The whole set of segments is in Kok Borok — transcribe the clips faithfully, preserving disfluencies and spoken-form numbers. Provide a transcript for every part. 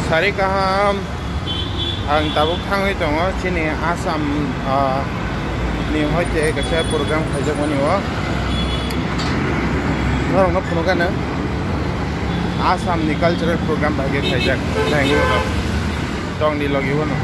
Sari kaham, ang tabuk thangwi tongo chini Assam, ah, ni hoite kaisa program khaijakmani o. Norokno phunukgano Assam ni cultural program bai khe khaijak Bangalore o. Tongdi logi bono.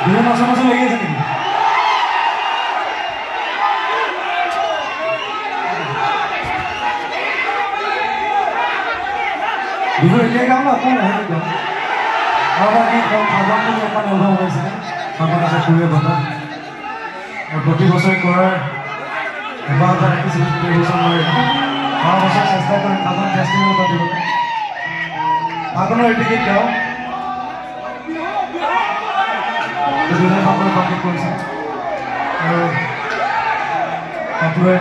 Dua masa-masa lagi sakit. Dua ini kamu apa lah itu? Apa ni kau kabar tu apa ni orang orang sini? Apa rasa kuliah bapak? প্রতি বছৰে কৰাৰ এবাৰ এটা ৰাখিছিল, গোটেই বছৰ নোৱাৰিম। অহা বছৰ চেষ্টা কৰিম, ফাগুন ফেষ্টিভেল পাতিবলৈ। ফাগুনৰ এই টিকেট গাওঁ। দুজনে ফাগুনৰ পাৰ্টি কৰিছে। আৰু কাপোৰে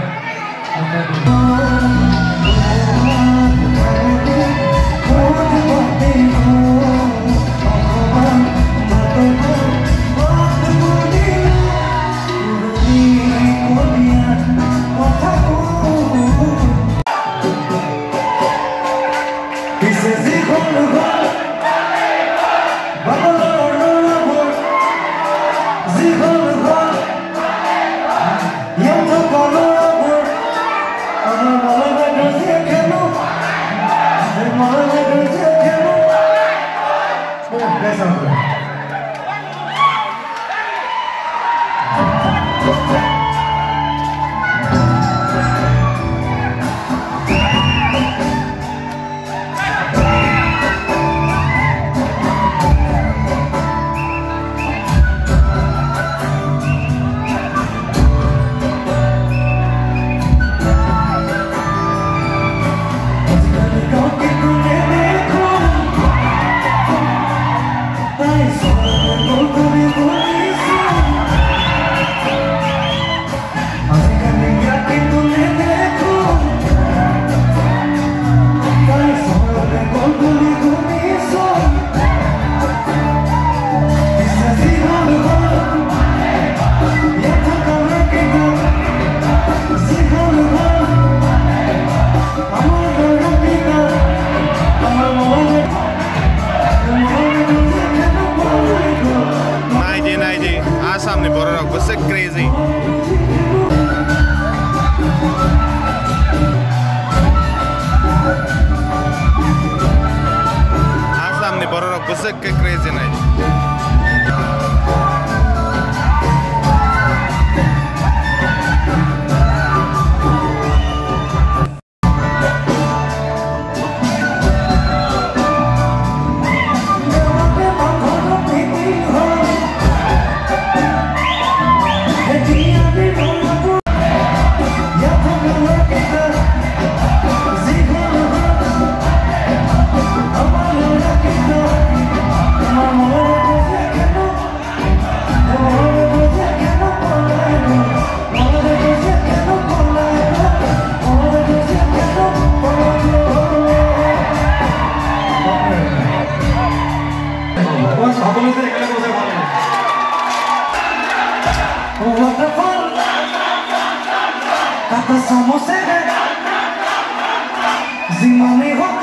Naidi, naidi, Assam ni borok rok bwswk crazy. Assam ni borok rok bwswk khe crazy nai. Waterfall, kata samo sere, zimani hok.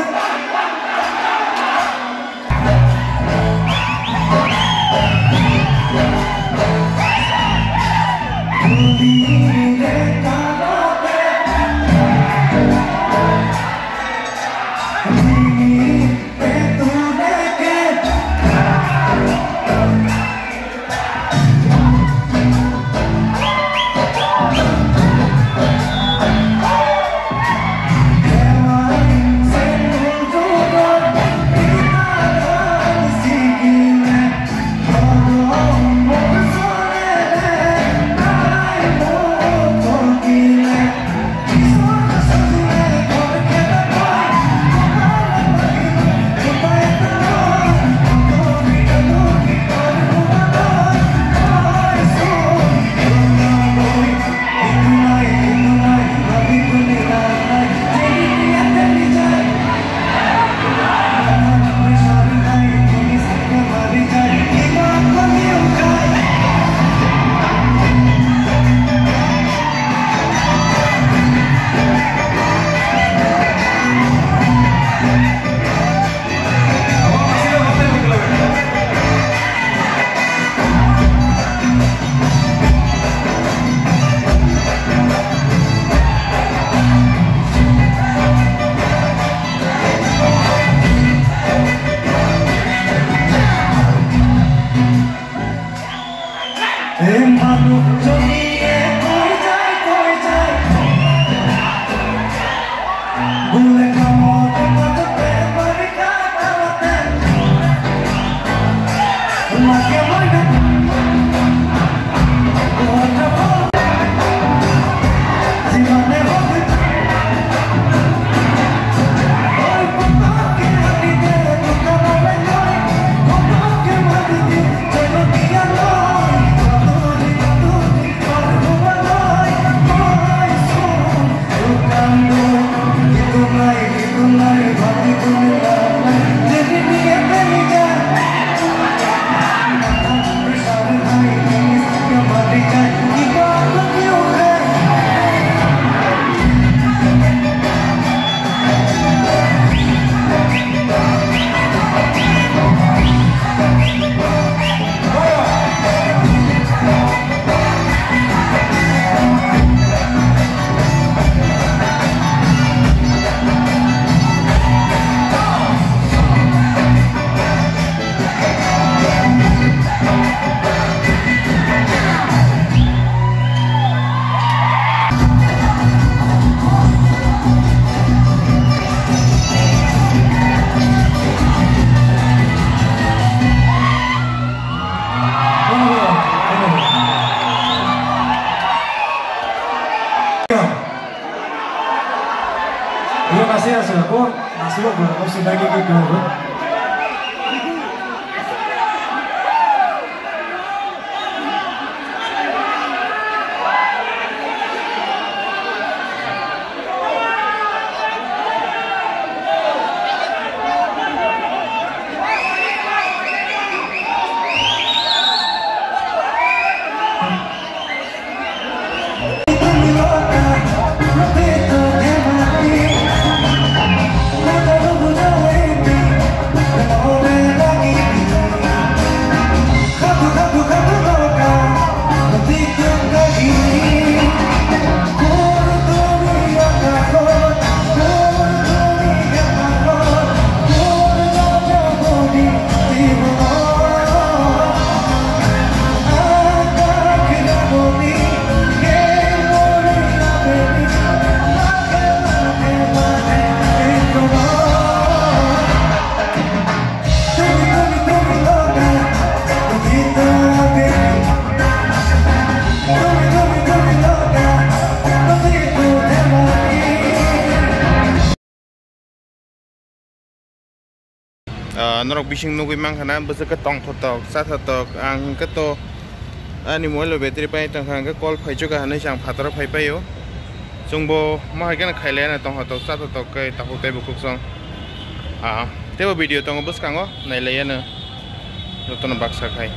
Yo, nasi asa, oh, nasi lo, bro, nasi lagi gitu, bro. Ah, norok bising nugui mankha na, bwswk khe tongthotok, chathotok. Ang hwnkhe to ani mobile o battery pai tongkha, hwnkhe call phaichukha hinwi se ang phataro phai paio. Chwngbo ma hai kheno khailaiya na, tongthotok, chathotok khe takhuk tei bukhuk song. Ah, teibo video tongo bwskango, nailaiyano jotono baksa khai.